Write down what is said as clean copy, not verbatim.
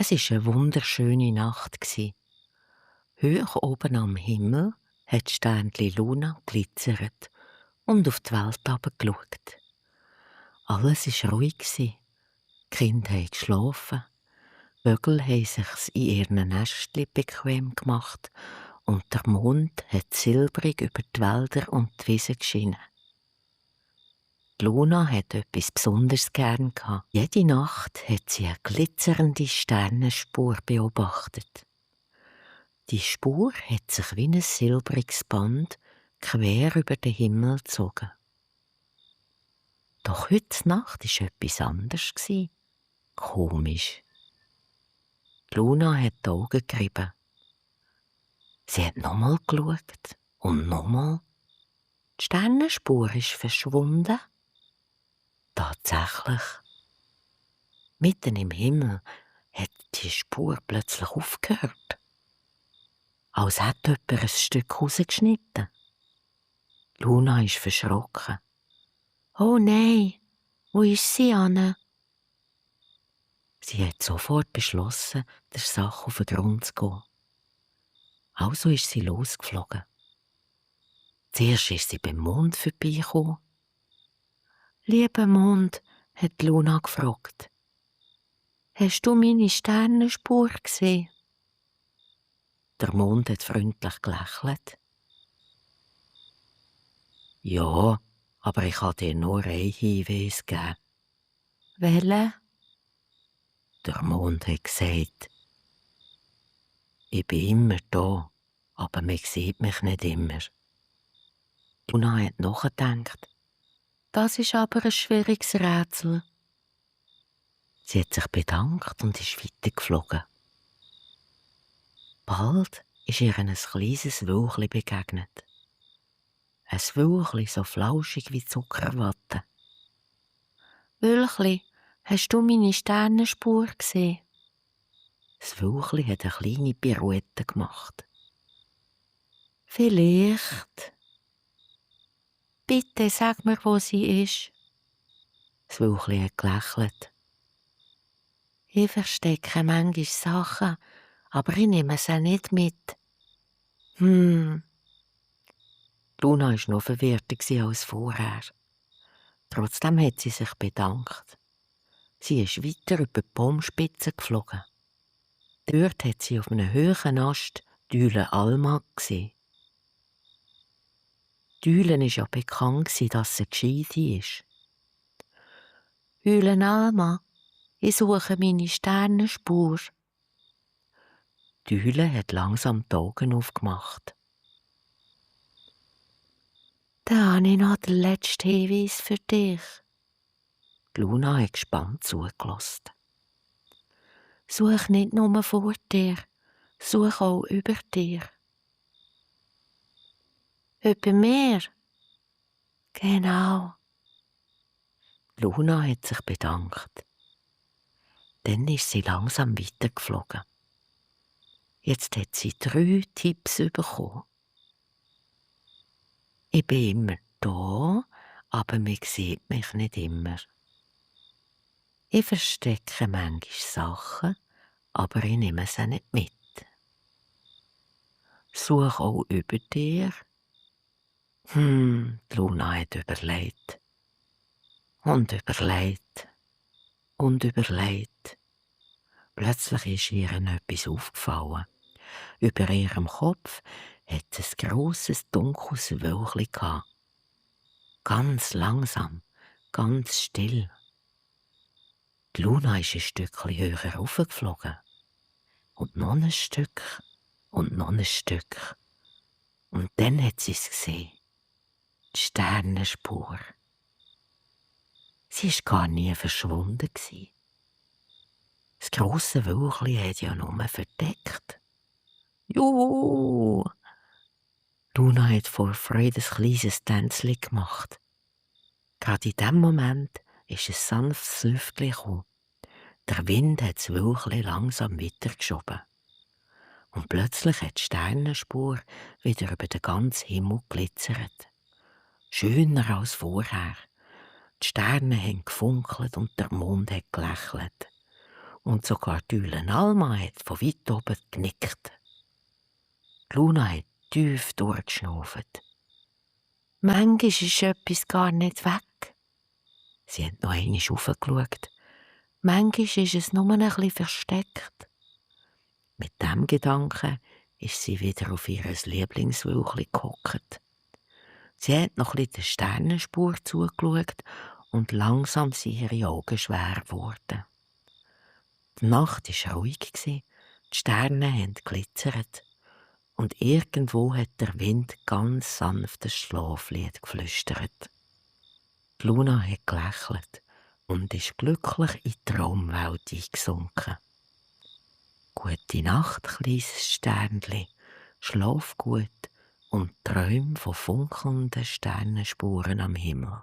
Es war eine wunderschöne Nacht. Hoch oben am Himmel hat das Sternchen Luna glitzert und auf die Welt herabgeschaut. Alles war ruhig. Die Kinder haben geschlafen, die Vögel haben sich's in ihren Nestchen bequem gemacht und der Mond hat silbrig über die Wälder und die Wiesen geschienen. Die Luna hat etwas Besonderes gern gehabt. Jede Nacht hat sie eine glitzernde Sternenspur beobachtet. Die Spur hat sich wie ein silbriges Band quer über den Himmel gezogen. Doch heute Nacht war etwas anderes. Komisch. Die Luna hat die Augen gerieben. Sie hat nochmal geschaut und nochmal. Die Sternenspur ist verschwunden. Tatsächlich. Mitten im Himmel hat die Spur plötzlich aufgehört. Als hätte jemand ein Stück rausgeschnitten. Luna ist verschrocken. «Oh nein, wo ist sie, Anne?» Sie hat sofort beschlossen, der Sache auf den Grund zu gehen. Also ist sie losgeflogen. Zuerst ist sie beim Mond vorbeigekommen. «Lieber Mond», hat Luna gefragt, «hast du meine Sternenspur gesehen?» Der Mond hat freundlich gelächelt. «Ja, aber ich kann dir nur einen Hinweis geben.» «Welchen?» Der Mond hat gesagt, «Ich bin immer da, aber man sieht mich nicht immer.» Luna hat nachgedacht. «Das ist aber ein schwieriges Rätsel.» Sie hat sich bedankt und ist weitergeflogen. Bald ist ihr ein kleines Wölkchen begegnet. Ein Wölkchen so flauschig wie Zuckerwatte. «Wölkchen, hast du meine Sternenspur gesehen?» Das Wölkchen hat eine kleine Pirouette gemacht. «Vielleicht.» «Bitte sag mir, wo sie ist.» Das Wölkchen hat gelächelt. «Ich verstecke manchmal Sachen, aber ich nehme sie nicht mit.» Luna war noch verwirrter als vorher. Trotzdem hat sie sich bedankt. Sie ist weiter über die Baumspitze geflogen. Dort hat sie auf einem hohen Ast die Eule Alma gesehen. Die Eule war ja bekannt, dass sie gescheite ist. «Eule Alma, ich suche meine Sternenspur.» Die Eule hat langsam die Augen aufgemacht. «Da habe ich noch den letzten Hinweis für dich.» Die Luna hat gespannt zugelassen. «Such nicht nur vor dir, such auch über dir.» «Über mir?» «Genau.» Luna hat sich bedankt. Dann ist sie langsam weitergeflogen. Jetzt hat sie 3 Tipps bekommen. «Ich bin immer da, aber man sieht mich nicht immer. Ich verstecke manchmal Sachen, aber ich nehme sie nicht mit. Such auch über dir.» Die Luna hat überlegt. Und überlegt. Und überlegt. Plötzlich ist ihr etwas aufgefallen. Über ihrem Kopf hat es ein grosses, dunkles Wölkchen gehabt. Ganz langsam, ganz still. Die Luna ist ein Stückchen höher raufgeflogen. Und noch ein Stück und noch ein Stück. Und dann hat sie es gesehen. Die Sternenspur. Sie war gar nie verschwunden. Das grosse Wölkchen hat ja nur verdeckt. Juhu! Luna hat vor Freude ein kleines Tänzchen gemacht. Gerade in dem Moment ist ein sanftes Lüftchen gekommen. Der Wind hat das Wölkchen langsam weitergeschoben. Und plötzlich hat die Sternenspur wieder über den ganzen Himmel glitzert. Schöner als vorher. Die Sterne haben gefunkelt und der Mond hat gelächelt. Und sogar die Eulen Alma hat von weit oben genickt. Die Luna hat tief durchgeschnauft. Manchmal ist etwas gar nicht weg. Sie hat noch einmal raufgeschaut. Manchmal ist es nur ein bisschen versteckt. Mit diesem Gedanken ist sie wieder auf ihr Lieblingswölkchen gehockt. Sie hat noch ein bisschen der Sternenspur zugeschaut und langsam sind ihre Augen schwer geworden. Die Nacht war ruhig, die Sterne haben glitzert und irgendwo hat der Wind ganz sanft ein Schlaflied geflüstert. Die Luna hat gelächelt und ist glücklich in die Traumwelt eingesunken. Gute Nacht, kleines Sternli, schlaf gut und träum von funkelnden Sternenspuren am Himmel.